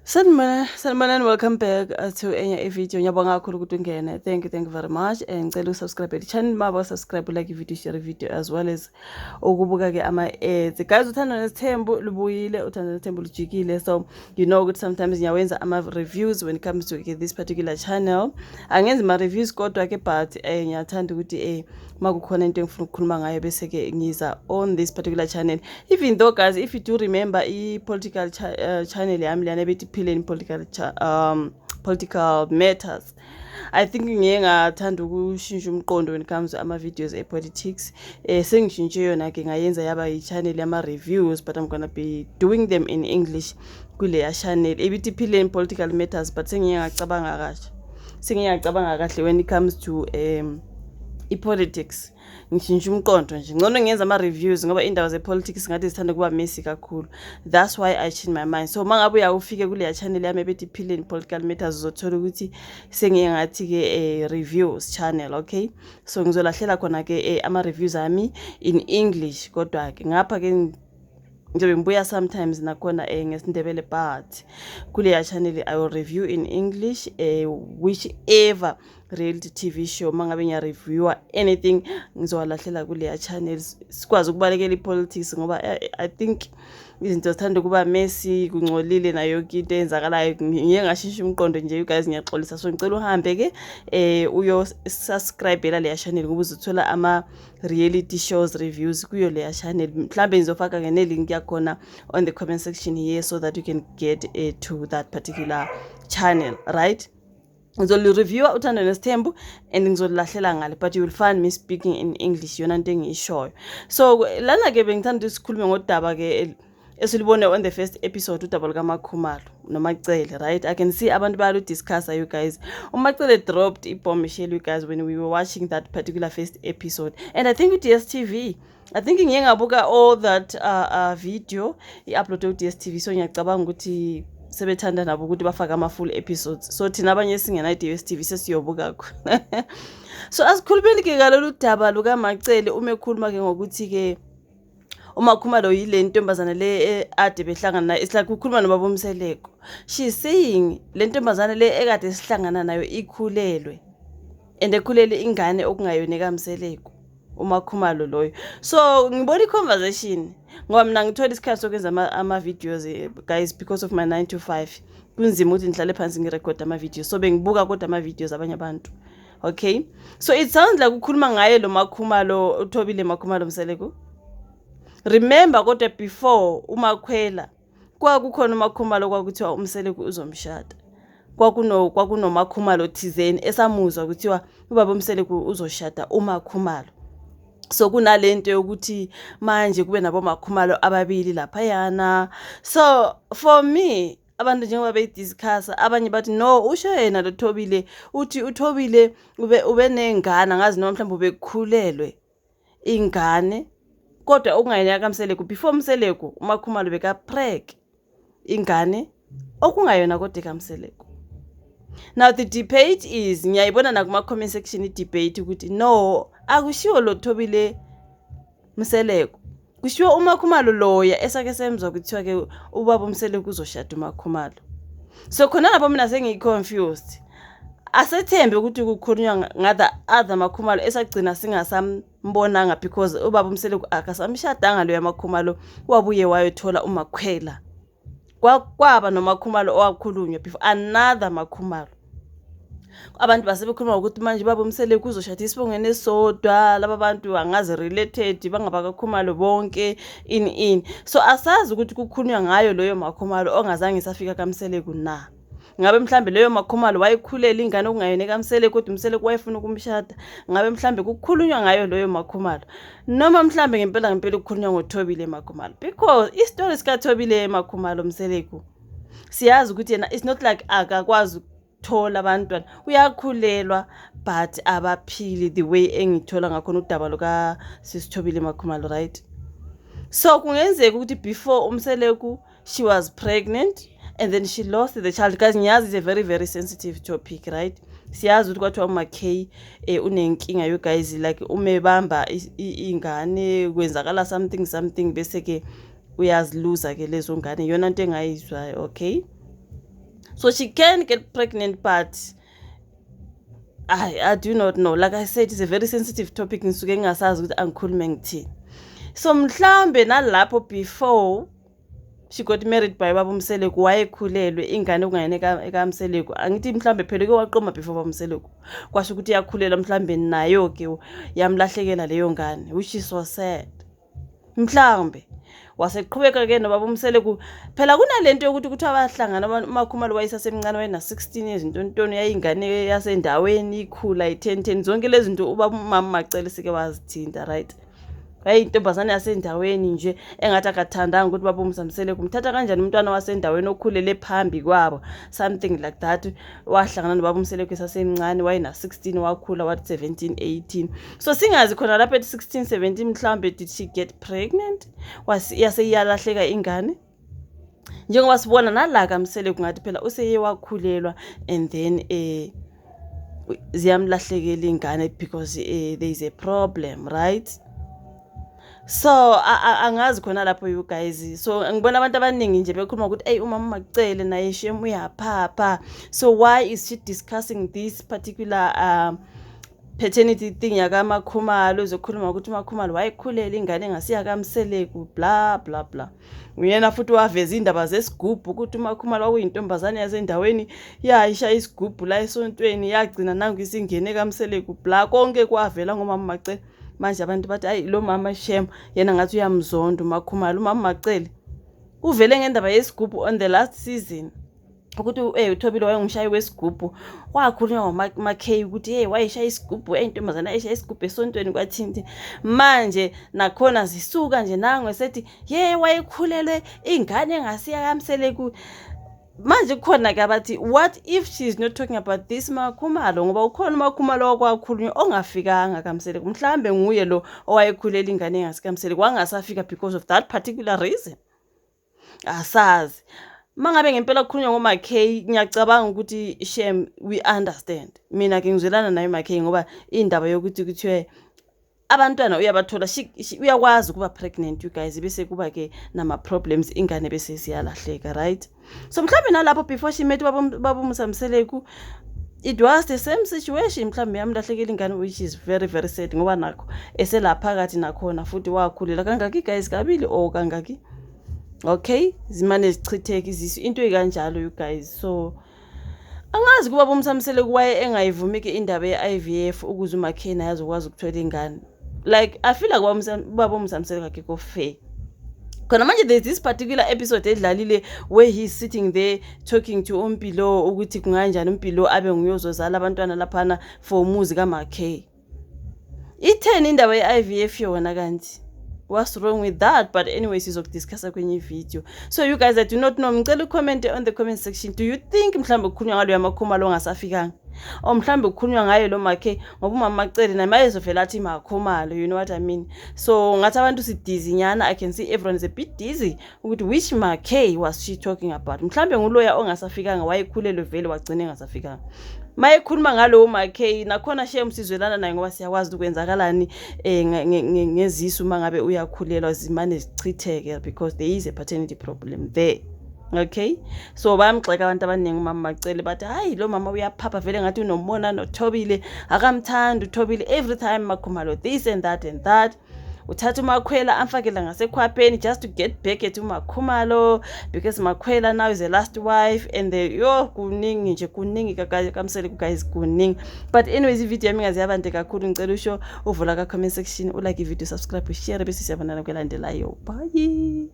Sanibona, sanibonani, welcome back to enye i-video. Ngiyabonga kakhulu ukuthi ungene. Thank you, thank you very much. And ngicela usubscribe le channel, maba subscribe, like i-video, share i-video, as well as ukubuka ke ama-ads. Guys, Uthando Nesithembu lubuyile, Uthando Nesithembu lujikile. So you know ukuthi sometimes ngiyawenza ama-reviews when it comes to ke this particular channel. Angenzi ama-reviews kodwa ke, but ngiyathanda ukuthi makukhona into engifuna ukukhuluma ngayo, bese ke ngiza on this particular channel. Even though, guys, if you do remember i-political channel yami leyana ebethi Phileni Political Matters, I think ngiye ngathanda ukushintsha umqondo when it comes to ama-videos e-politics. Sengishintshe yona ke, ngayenza yaba i-channel yama-reviews, but I'm gonna be doing them in English kuleya channel ebithi Phileni Political Matters. But sengiye ngacabanga kahle, sengiye ngacabanga kahle when it comes to i-politics, ngishintsha umqondo nje, ngcono ngiyenza ama-reviews ngoba iy'ndaba ze-politics ngathi zithanda ukuba messy kakhulu. That's why I change my mind. So uma ngabe uya ufike kuleya channel yami ebethi Phileni Political Matters, uzothola ukuthi sengiye ngathi-ke reviews channel, okay? So ngizolahlela khona-ke ama-reviews ami in English, kodwa-ke ngapha-ke ngizobe ngibuya sometimes nakhona ngesiNdebele, but kuleya channel I will review in English whichever reality TV show. Uma ngabe ngiyareviewa anything, ngizowalahlela kuleya channel, sikwazi ukubalekela i-politics ngoba I think izinto zithanda ukuba messy, kungcolile nayo yonke into eyenzakalayo. Ngiye ngashintsha umqondo nje, you guys, ngiyaxolisa. So ngicela uhambe-ke uyo-subscribela leya channel ngoba uzothola ama-reality shows reviews kuyo leya channel. Mhlambe ngizofaka-ke ne-link yakhona on the comment section here so that you can get to that particular channel, right? Ngizolireviewa Uthando Nesithembu and ngizolilahlela ngale, but you will find me speaking in English, yona nto engiyishoyo. So lana-ke bengithanda ukuthi sikhulume ngodaba-ke esilubone on the first episode, udaba lukaMakhumalo noMacele, right? I can see abantu bayaludiscussa, you guys. UMacele dropped i-bombshell, you guys, when we were watching that particular first episode, and I think u-DStv, I think ngiye ngabuka all that video i-uploade ku-DStv, so ngiyacabanga ukuthi sebethanda nabo ukuthi bafake ama-full episodes, so thina abanye esingena i-DStv sesiyobuka khona. So asikhulumeni-ke ngalolu daba lukaMacele, uma ekhuluma-ke ngokuthi-ke uMakhumalo yile ntombazane le ade behlangana nayo. It's like ukhuluma nobaba uMseleko. She's saying le ntombazane le ekade sihlangana nayo ikhulelwe, and ekhulele ingane okungayona ekaMseleko, uMakhumalo loyo. So ngibona i-conversation ngoba mina ngithola isikhathi sokwenza ama-videos, guys, because of my 9 to 5, kunzima ukuthi ngihlale phansi ngirekhode ama-videos, so bengibuka kodwa ama-videos abanye abantu, okay? So it sounds like ukhuluma ngaye lo Makhumalo, uThobile Makhumalo Mseleko. Remember kodwa before uMakhwela kwakukhona uMakhumalo, kwakuthiwa uMseleko uzomshada, kwakunoMakhumalo thizeni esamuzwa kuthiwa ubaba uMseleko uzoshada uMakhumalo. So kunalento yokuthi manje kube naboMakhumalo ababili laphayana. So for me, abantu njengoba beyidiscussa, abanye bathi no, usho yena lo Thobile, uthi uThobile ube nengane, angazi noma mhlawumbe ubekhulelwe ingane kodwa okungayena kaMseleko. Before Mseleko, uMakhumalo bekapreg ingane okungayona kodwa ekaMseleko. Now the debate is, ngiyayibona nakuma-comment section i-debate ukuthi no, akushiwo lo Thobile Mseleko, kushiwo uMakhumalo loya esake semzwa kuthiwa-ke ubaba uMseleko uzoshada uMakhumalo. So khona lapho mina sengiyi-confused. Asethembe ukuthi kukhulunywa nga-the other Makhumalo esagcina singasambonanga, because ubaba uMseleko akasamshadanga loya Makhumalo, wabuye wayothola uMakhwela. Kwaba noMakhumalo owakhulunywa before, another Makhumalo. Abantu basebekhuluma ngokuthi manje baba uMseleku uzoshada isibongweni esisodwa, laba bantu angazi related, bangabakaKhumalo bonke, ini ini. So asazi ukuthi kukhulunywa ngayo loyo Makhumalo ongazange esafika kaMseleku na. Ngabe mhlambe leyo Makhumalo wayekhulele ingane okungayona ekaMseleku, kodwa uMseleku wayefuna ukumshada? Ngabe mhlambe kukhulunywa ngayo loyo Makhumalo, noma mhlambe ngempela ngempela kukhulunywa ngoThobile Makhumalo? Because isitori sikaThobile Makhumalo Mseleku, siyazi ukuthi yena, it's not like akakwazi ukuthola abantwana, uyakhulelwa, but abaphili the way engithola ngakhona udaba luka sisithobile Makhumalo, right? So kungenzeka ukuthi before uMseleku she was pregnant and then she lost the child. Guys, ngiyazi it's a very, very sensitive topic, right? Siyazi ukuthi kwathiwa uMaK unenkinga, you guys, like uma ebamba ingane kwenzakala something something, bese ke uyaziluza ke lezo ngane, iyona nto engayizwayo, okay? So she can get pregnant, but I do not know. Like I said, it's a very sensitive topic. Ngisuke ngingasazi ukuthi angikhulume ngithini. So mhlambe nalapho before she got married by baba uMseleku, wayekhulelwe ingane okungayena ekaMseleku. Angithi mhlambe phela ke waqoma before baba uMseleku, kwasho ukuthi iyakhulelwa, mhlambe nayo-ke yamlahlekela leyo ngane, which is so sad. Mhlambe waseqhubeka-ke nobaba uMseleku. Phela kunalento yokuthi kuthiwa bahlangana, uMakhumalo wayesasemncane, wayena-16 years, intontoni, yayingane yasendaweni, ikhula i-10 10, zonke lezi zinto ubaba umama Macele sike wazithinta, right? Wayeyintombazane yasendaweni nje engathi akathandanga ukuthi baba uMusa Mseleku umthatha kanjani umntwana wasendaweni okhulele phambi kwabo, something like that. Wahlangana nobaba uMseleku esasemncane, wayena-16, wakhula wathi 17, 18. So singazi khona lapho ethi 16, 17, mhlawumbe did she get pregnant, yase iyalahleka ingane, njengoba sibona nala kaMseleku ngathi phela useye wakhulelwa and then ziyamlahlekela ingane because there is a problem, right? So angazi khona lapho, you guys. So ngibona abantu abaningi nje bekhuluma ukuthi, "Eyi, umama Macele naye shem uyaphapha. So why is she discussing this particular paternity thing yakaMakhumalo? Uzokhuluma ukuthi uMakhumalo wayekhulele ingane engasiyakamseleku, bla bla bla." Uyena futhi waveza indaba zesigubhu, ukuthi uMakhumalo kwakuyintombazane yasendaweni, yayishaya isigubhu la esontweni, yagcina nangu isingene kaMseleku, bla. Konke kwavela ngomama Macele. Manje abantu bathi, "Hayi, lo mama shem yena ngathi uyamzonda uMakhumalo." Umama Macele uvele ngendaba yesigubhu on the last season, ukuthi uThobile wayengumshayi wesigubhu. Kwakhulunywa ngoMaKay ukuthi, hey, wayeshaya isigubhu, eyintombazane ayishaya isigubhu esontweni kwathinti. Manje nakhona zisuka nje nango esethi ye wayekhulelwe ingane engasiya kaMseleku. Manje kukhona-ke abathi, what if she is not talking about this Makhumalo, ngoba ukhona uMakhumalo wakwakhulunywa ongafikanga kaMseleku? Mhlambe nguye lo owayekhulela ingane engasikamseleku, wangasafika because of that particular reason. Asazi. Mangabe ngempela kukhulunywa ngoMaK, ngiyacabanga ukuthi shem we understand. Mina-ke ngizwelana naye uMaK, ngoba indaba yokuthi kuthiwe abantwana uyabathola, uyakwazi ukuba pregnant, you guys, bese kuba-ke nama-problems, ingane bese siyalahleka, right? So mhlawumbe nalapho before she met baba uMusa Mseleku, it was the same situation. Mhlawumbe yamlahlekela ingane, which is very very sad, ngoba nakho eselaphakathi nakhona futhi wakhulela kangaki, guys? Kabili or kangaki? Okay, zimane zichitheke izisu, into ekanjalo, you guys. So angazi kuba uMusa Mseleku waye engayivumi-ke indaba ye-IVF ukuze uMakhena azokwazi ukuthola ingane. Like, I feel like ubaba uMusa Mseleku akekho fair khona manje. There's this particular episode edlalile where he's sitting there talking to uMpilo ukuthi kunganjani uMpilo abe nguyozozala abantwana laphana for umuzi kaMakay. Itheni indaba ye-IVF yona kanti? What's wrong with that? But anyway, sizokudiscussa kwenye ivideo. So you guys, I do not know. Ngicela ucomment on the comment section. Do you think mhlawumbe kukhulunywa ngalo yamakhumalo ongasafikanga, or mhlawumbe kukhulunywa ngaye lo Makhe? Ngoba umama Macele naye mayezovela athi Makhumalo, you know what I mean? So ngathi abantu sidizzy nyana. I can see everyone is a bit dizzy ukuthi which Makhe was she talking about. Mhlawumbe nguloya ongasafikanga, wayekhulelwe vele, wagcina engasafikanga. Mayekhuluma ngalowo Makhe nakhona, shem sizwelana naye, ngoba siyakwazi ukwenzakalani ngezisu uma ngabe uyakhulelwa, zimane zichitheke because there is a paternity problem there. Okay, so bayamgxeka abantu abaningi umama Macele, bathi, "Hayi, lo mama uyaphapha vele, ngathi unomona noThobile, akamthandi uThobile. Every time Makhumalo this and that and that, uthatha uMakhwela amfakela ngasekhwapheni just to get back at uMakhumalo because Makhwela now is a last wife." And the yo, kuningi nje, kuningi kaMseleku, guys, kuningi. But anyways, ividiyo yami ingaze yabande kakhulu. Ngicela usho uvula ka-comment section, ulike ividiyo, subscribe, ushare, bese siyabonana kwelandelayo. Bye.